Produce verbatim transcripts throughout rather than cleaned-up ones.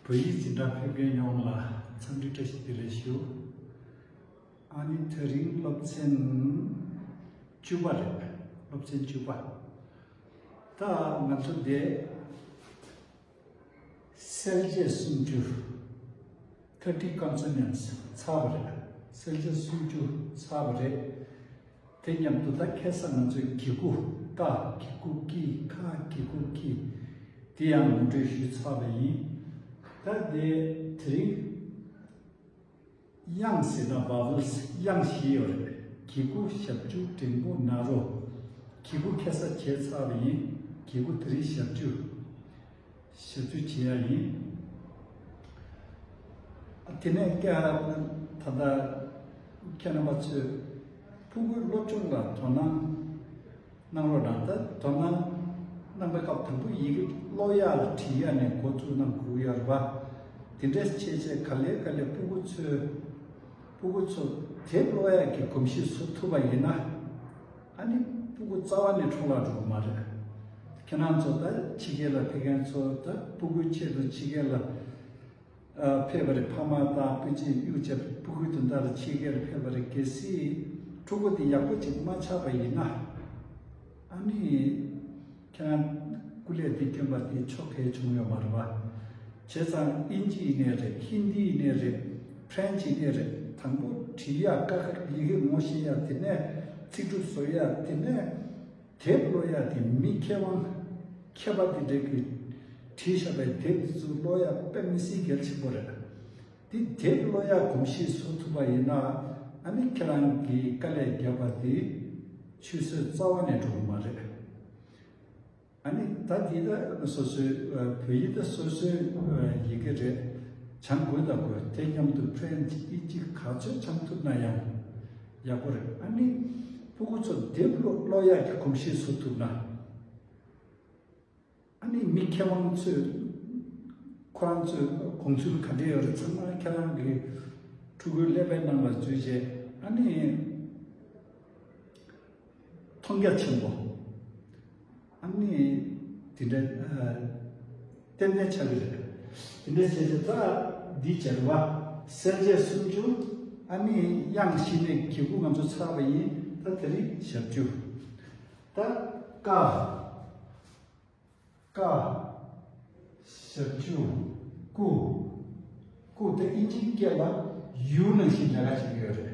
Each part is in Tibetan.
བོད་ཡིག་འཛིན་གྲྭ་ཕེབས་མཁན་ཡོངས་ལ་འཚམས་འདྲི་བཀྲ་ཤིས་བདེ་ལེགས་ཞུ། ཨ་ནི་དེ་རིང་སློབ་ཚན་བཅུ་པ་རེད། སློབ་ཚན་བཅུ་པ། ད་ང་ཚོ་འདི་གསལ་བྱེད་སུམ་ཅུ། Thirty consonants ཚར་བ་རེད། གསལ་བྱེད་སུམ་ཅུ་ཚར་བ་རེད། དེ་མཉམ་དུ་ད་ཁ་སང་ང་ཚོས་གི་གུ། ཀ་གི་གུ་ཀི། ཁ་གི་གུ་ཁི། དེ་ཡང་ངོ་སྤྲོད་ཞུས་ཚར་བ་ཡིན། ད་དེ་དེ་རིང་དབྱངས་ཟེར་ན་vowels དབྱངས་བཞི་ཡོད་རེད། གི་གུ་ཞབས་ཀྱུ་འགྲེང་བུ་ན་རོ། གི་གུ་ཁ་སང་བྱས་ཚར་བ་ཡིན། གི་གུ་དེ་རིང་ཞབས་ཀྱུ། ཞབས་ཀྱུ་བྱེད་ཡ་ཡིན། དེ་ནས་ཀ་ད་ལྟ་ཁྱེད་རྣམ་པ་ཚོས་ཕྲུ་གུའི་སློབ་སྦྱོང་ལ་དོ་སྣང་གནང་རོགས་གནང་། ད་དོ་སྣང་གནང་པའི་སྐབས་དང་པོ་ཡི་གེ་ཀློག་ཡ་ལ་བྲིས་ཡ་ནས་འགོ་བཙུགས་གནང་དགོས་ཡོད་རེད་པ། དེ་འདྲས་བྱས་བྱས་ག་ལེ་ག་ལེ་ཕྲུ་གུ་ཚོས་ཕྲུ་གུ་ཚོ་དེབ་ཀློག་ཡ་གི་གོམས་གཤིས་བཟོ་ཐུབ་པ་ཡིན་ན། ཨ་ནི་ཕྲུ་གུ་རྩ་བ་ནས་འཕྲོ་བརླག་འགྲོ་གི་མ་རེད། ཁྱེད་རང་ཚོ་ད་ཕྱི་རྒྱལ་ལ་ཕེབས་མཁན་ཚོ། ད་ཕྲུ་གུའི་ཆེད་དུ་ཕྱི་རྒྱལ་ལ་ཨ་ཕེབས་པ་རེད། ཕ་མ་དང་སྤུན་མཆེད་གཡུག་བྱས་ཕྲུ་གུའི་དོན་དག་ལ་ཕྱི་རྒྱལ་ལ་ཕེབས་པ་རེད། གལ་སྲིད་ཕྲུ་གུ་དེ་ཡག་པོ་ཅིག་མ་ཆགས་པ་ཡིན་ན། ཨ་ནི་ཁྱེད་རང་སྐུ་ལས་འདི་བསྐྱོན་པ་དེ་ཆོ་ག་བྱུང་ཡོད་མ་རེད་པ། བྱས་ཙང་ཨིན་ཇི་ཡིན་ནའི་རེད། ཧིན་དི་ཡིན་ནའི་རེད། ཕྲན་ཅི་ཡིན་ནའི་རེད། དང་པོ་བྲིས་ཡ། ཀ་ཁ་ཡི་གེ་ངོ་ཤེས་ཡ། དེ་ནས་ཚིག་གྲུབ་བཟོ་ཡ། དེ་ནས་དེབ་ཀློག་ཡ་དེ་མི་མཁས་དབང་མཁས་པ་དེ་འདྲས་ཀྱིས་བྲིས་བཞག་པའི་དེབ་དེ་ཚོ་ཀློག་ཡ་དཔེ་མི་སྲིད་གལ་ཆེན་པོ་རེད། དེ་དེབ་ཀློག་ཡ་གོམས་གཤིས་བཟོ་ཐུབ་པ་ཡིན་ན། ཨ་ནི་ཁྱེད་རང་གིས་དཀའ་ལས་བརྒྱབ་པ་དེ་ཆུད་ཟོས་རྩ་བ་ནས་འགྲོ་གི་མ་རེད། ཨ་ནི་ད་འདི་ད་སོ་སོའི་ཨ་བོད་ཡིག་ད་སོ་སོའི་ཨ་ཡི་གེ་རེད། སྦྱང་དགོས་ད་དགོས། དེ་མཉམ་དུ་ཕྲན་ཅི་ཨིན་ཅི་ག་ཚོད་སྦྱང་ཐུབ་ན་ཡང་ཡག་པོ་རེད། ཨ་ནི་ཕྲུ་གུ་ཚོ་དེབ་ཀློག་ཀློག་ཡག་གི་གོམས་གཤིས་བཟོ་ཐུབ་ན། ཨ་ནི་མི་མཁས་དབང་ཚོས་ཁོ་རང་ཚོའི་དགོངས་ཚུལ་ག་འདྲ་ཡོད་རེད། ཚང་མ་ཁྱེད་རང་གི་ཕྲུ་གུའི་ཀླད་པའི་ནང་ལ་འཛུལ་རྗེས། ཨ་ནི་མཐོང་རྒྱ་ཆེན་པོ། ཨ་ནི་དེ་འདྲ་ཨ་ཏན་ཏན་ཆགས་ཀྱི་རེད། དེ་འདྲ་བྱས་ཚེ་ད་འདི་སྦྱར་བ་གསལ་བྱེད་སུམ་ཅུ། ཨ་ནི་དབྱངས་བཞི་ནས་གི་གུ་ང་ཚོ་ཚར་བ་ཡིན། ད་དེ་རིང་ཞབས་ཀྱུ། ད་ཀ་ཀ། ཞབས་ཀྱུ་ཀུ། ཀུ་དེ་ཨིན་ཇིའི་སྐད་ལ་ཡུ་ནང་བཞིན་ལས་ཀ་བྱེད་ཀྱི་ཡོད་རེད།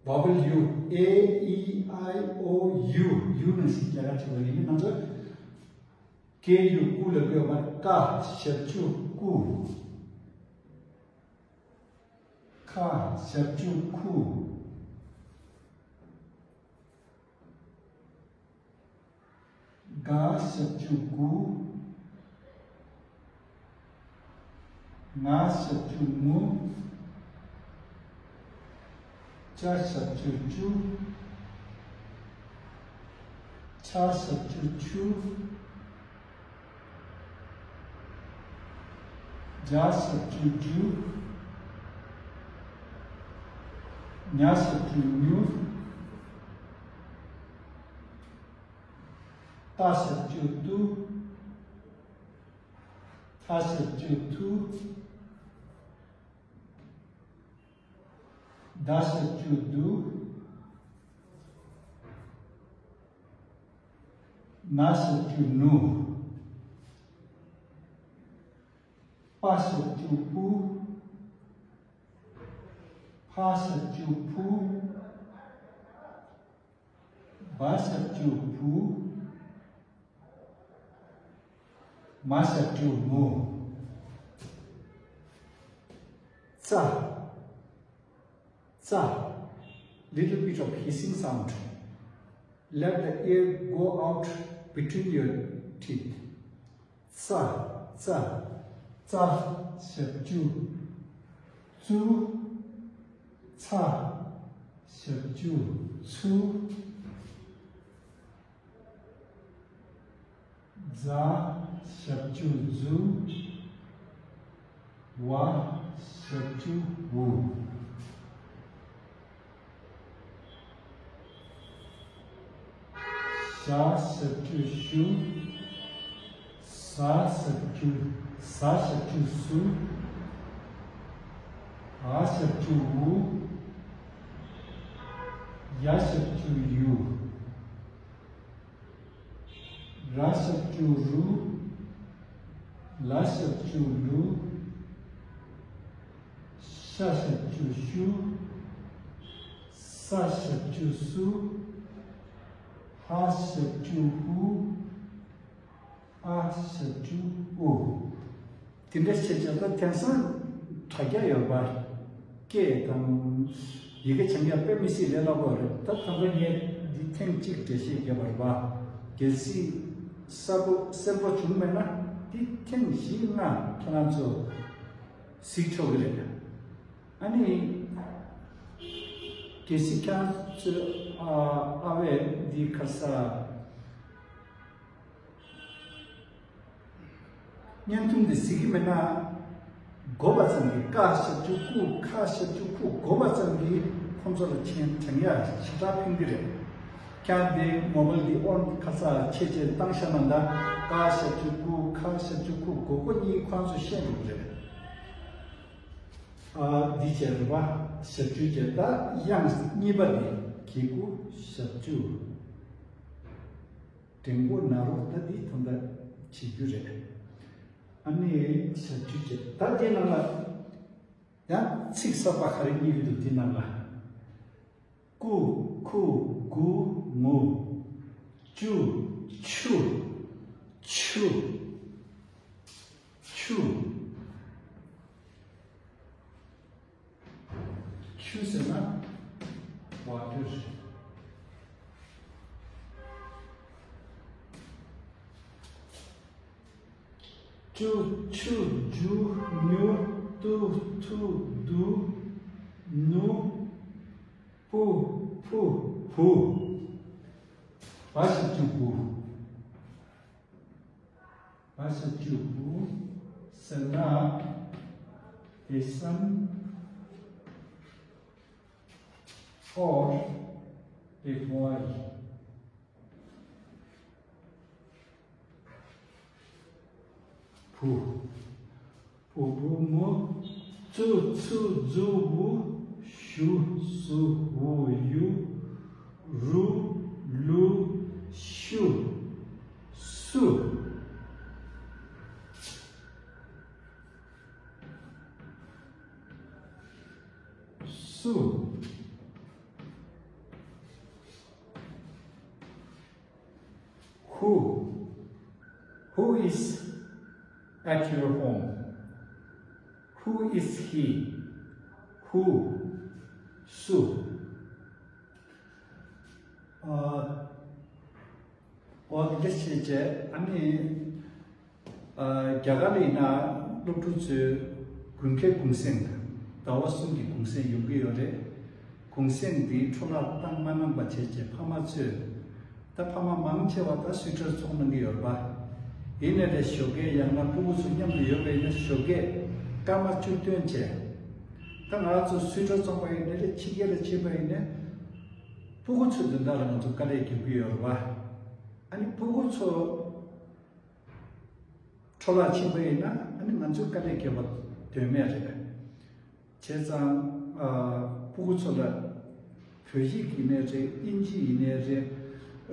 vowel U, A E I O U, ཡུ་ནང་བཞིན་ལས་ཀ་བྱེད་པ་ཡིན། ང་ཚོས་ཀེ་ཡུ་ཀུ་ལབ་ཀྱི་ཡོད་པ། ཀ་ཞབས་ཀྱུ་ཀུ། ཁ་ཞབས་ཀྱུ་ཁུ། ག་ཞབས་ཀྱུ་གུ། ང་ཞབས་ཀྱུ་ངུ། ཅ་ཞབས་ཀྱུ་ཅུ། ཆ་ཞབས་ཀྱུ་ཆུ། ཇ་ཞབས་ཀྱུ་ཇུ། ཉ་ཞབས་ཀྱུ་ཉུ། ཏ་ཞབས་ཀྱུ་ཏུ། ཐ་ཞབས་ཀྱུ་ཐུ། ད་ཞབས་ཀྱུ་དུ། ན་ཞབས་ཀྱུ་ནུ། པ་ཞབས་ཀྱུ་པུ། ཕ་ཞབས་ཀྱུ་ཕུ། བ་ཞབས་ཀྱུ་བུ། མ་ཞབས་ཀྱུ་མུ། ཙ། ཙ། Little bit of hissing sound. Let the air go out between your teeth. ཙ། ཙ། ཙ་ཞབས་ཀྱུ་ཙུ། ཚ་ཞབས་ཀྱུ་ཚུ། ཛ་ཞབས་ཀྱུ་ཛུ། ཝ་ཞབས་ཀྱུ་ཝུ། ཞ་ཞབས་ཀྱུ་ཞུ། ཟ་ཞབས་ཀྱུ། ཟ་ཞབས་ཀྱུ་ཟུ། འ་ཞབས་ཀྱུ་འུ། ཡ་ཞབས་ཀྱུ་ཡུ། ར་ཞབས་ཀྱུ་རུ། ལ་ཞབས་ཀྱུ་ལུ། ཤ་ཞབས་ཀྱུ་ཤུ། ས་ཞབས་ཀྱུ་སུ། ཧ་ཞབས་ཀྱུ་ཧུ། ཨ་ཞབས་ཀྱུ་ཨུ། དེ་འདྲ་བྱས་བྱས་ད་དེང་སང་དྲ་རྒྱ་ཡོད་པ། སྐད་དང་ཡི་གེ་སྦྱང་ཡག་དཔེ་མི་སྲིད་ལས་སླ་པོ་རེད། ད་ད་ལྟ་ངས་འདི་ཐེངས་གཅིག་འགྲེལ་བཤད་བརྒྱབ་པ་རེད་པ། གལ་སྲིད་གསལ་པོ་གསལ་པོ་བྱུང་མེད་ན་འདི་ཐེངས་བཞི་ལྔ་ཁྱེད་རང་ཚོ་གཟིགས་ཆོག་གི་རེད། ཨ་ནི་གལ་སྲིད་ཁྱེད་རང་ཚོས་ཨ་ཨ་བས་འདི་ཁ་ས། བརྙན་ཐུང་འདི་གཟིགས་ཀྱི་མེད་ན། གོ་བ་ཙམ་གྱིས། ཀ་ཞབས་ཀྱུ་ཀུ། ཁ་ཞབས་ཀྱུ་ཁུ། གོ་བ་ཙམ་གྱིས་ཁོང་ཚོ་ལ་སྦྱང་སྦྱང་ཡག་ཞེ་དྲག་ཕན་གྱི་རེད། ཁྱེད་རང་འདི་མོ་བལ་འདི་ཨོན་ཁ་ས་ཆེ་ཆེ་བཏང་བཞག་ན་ད། ཀ་ཞབས་ཀྱུ་ཀུ། ཁ་ཞབས་ཀྱུ་ཁུ། གོ་གོ་གཉིས་ཁོང་ཚོ་ཤེས་འགྲོ་གི་རེད། ཨ་འདི་བྱས་རེད་པ། ཞབས་ཀྱུ་བྱས། ད་དབྱངས་གཉིས་པ་འདི་གི་གུ་ཞབས་ཀྱུ། འགྲེང་བུ་ན་རོ། ད་འདི་ད་ལྟ་བྱེད་རྒྱུ་རེད། ཨ་ནི་ཞབས་ཀྱུ་བྱས། ད་འདི་ནང་ལ་ཡང་ཚིག་གསར་པ་ག་རེ་རྙེད་ཀྱི་འདུག་འདི་ནང་ལ། ཀུ། ཁུ། གུ། ངུ། ཅུ། ཆུ། ཆུ། ཆུ། ཆུ་ཟེར་ན་ཝ་ཊར་རེད། ཅུ། ཆུ། ཇུ། ཉུ། ཏུ། ཐུ། དུ། ནུ། པུ། ཕུ། བུ། བ་ཞབས་ཀྱུ་བུ། བ་ཞབས་ཀྱུ་བུ་ཟེར་ན། the son or the boy. བུ། བུ། བུ། མོ། ཙུ། ཚུ། ཛུ། འུ། ཞུ། སུ། འུ། ཡུ། རུ། ལུ། ཤུ། སུ། སུ། Who? Who is at your home? Who is he? Who? སུ། ཨ། འོ་དེ་འདྲ་བྱས་བྱས། ཨ་ནི། ཨ། རྒྱ་གར་ལ་ཡིན་ན་སློབ་ཕྲུག་ཚོས་དགུན་ཁའི་གུང་གསེང་། ཟླ་བ་གསུམ་གྱི་གུང་གསེང་ཡོང་གི་ཡོད་རེད། གུང་གསེང་འདིའི་འཕྲོ་བརླག་བཏང་མ་གནང་པ་བྱས་བྱས་ཕ་མ་ཚོས། ད་ཕ་མ་མང་ཆེ་བ་ད་སུའི་ཊར་ཚོང་གནང་གི་ཡོད་རེད་པ། ཡིན་ནའི་རེད། ཞོགས་ཀས་ཡང་ན་སྤུ་གུ་ཚོ་མཉམ་དུ་ཡོད་པ་ཡིན་ན་ཞོགས་ཀས་སྐར་མ་བཅུ་སྟོན་བྱས། ད་ང་ཚོ་སུའི་ཊར་བཙོང་པ་ཡིན་ནའི་རེད། ཕྱི་རྒྱལ་ལ་ཕྱིན་པ་ཡིན་ནའི། སྤུ་གུ་ཚོའི་དོན་དག་ལ་ང་ཚོ་དཀའ་ལས་རྒྱག་གི་ཡོད་རེད་པ། ཨ་ནི་སྤུ་གུ་ཚོ་འཕྲོ་བརླག་ཕྱིན་པ་ཡིན་ན། ཨ་ནི་ང་ཚོས་དཀའ་ལས་རྒྱབ་པ་དོན་མེད་རེད། བྱས་ཙང་། ཨ། སྤུ་གུ་ཚོ་ལ་བོད་ཡིག་ཡིན་ནའི་རེད། དབྱིན་ཇི་ཡིན་ནའི་རེད།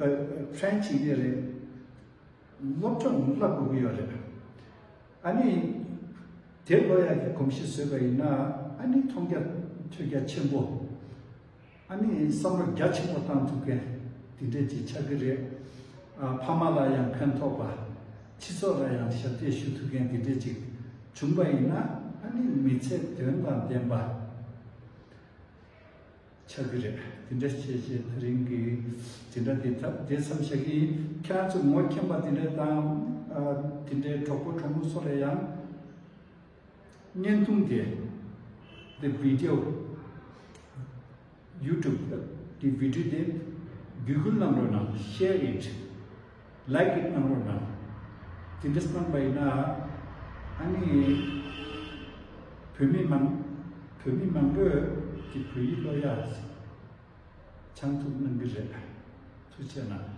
ཨ། ཕ་རན་སི་ཡིན་ནའི་རེད། སློབ་སྦྱོང་བསླབ་དགོས་ཀྱི་ཡོད་རེད། ཨ་ནི་དེ་ཀློག་ཡག་གི་གོམས་གཤིས་བཟོས་པ་ཡིན་ན། ཨ་ནི་མཐོང་རྒྱ་ཐོས་རྒྱ་ཆེན་པོ། ཨ་ནི་བསམ་བློ་རྒྱ་ཆེན་པོ་བཏང་ཐུབ་མཁན་དེ་འདྲས་ཅིག་ཆགས་ཀྱི་རེད། ཨ། ཕ་མ་ལ་ཡང་ཕན་ཐོགས་པ། སྤྱི་ཚོགས་ལ་ཡང་ཞབས་འདེགས་ཞུ་ཐུབ་མཁན་དེ་འདྲས་ཅིག་བྱུང་པ་ཡིན་ན། ཨ་ནི་མི་ཚེ་དོན་དང་ལྡན་པ་ཆགས་ཀྱི་རེད། དེ་འདྲས་བྱས་བྱས་དེ་རིང་གི་དེ་འདྲ་དེ་ཐབས་དེ་མཚམས་བཞག་གི་ཡིན། ཁྱེད་རང་ཚོ་ངོ་མཁྱེན་པ་དེ་འདྲས་དང་། ཨ། དེ་འདྲའི་གྲོགས་པོ་གྲོགས་མོ་ཚོ་ལ་ཡང་། བརྙན་ཐུང་དེ། the video, YouTube གི་video དེ་བརྒྱུད་སྐུལ་གནང་རོགས་གནང་། share it, like it གནང་རོགས་གནང་། དེ་འདྲ་གནང་པ་ཡིན་ན། ཨ་ནི་བོད་མི་མང་བོད་མི་མང་པོས་ཀྱི་བོད་ཡིག་ཀློག་ཡག་སྦྱང་ཐུབ་གནང་གི་རེད། ཐུགས་རྗེ་གནང་།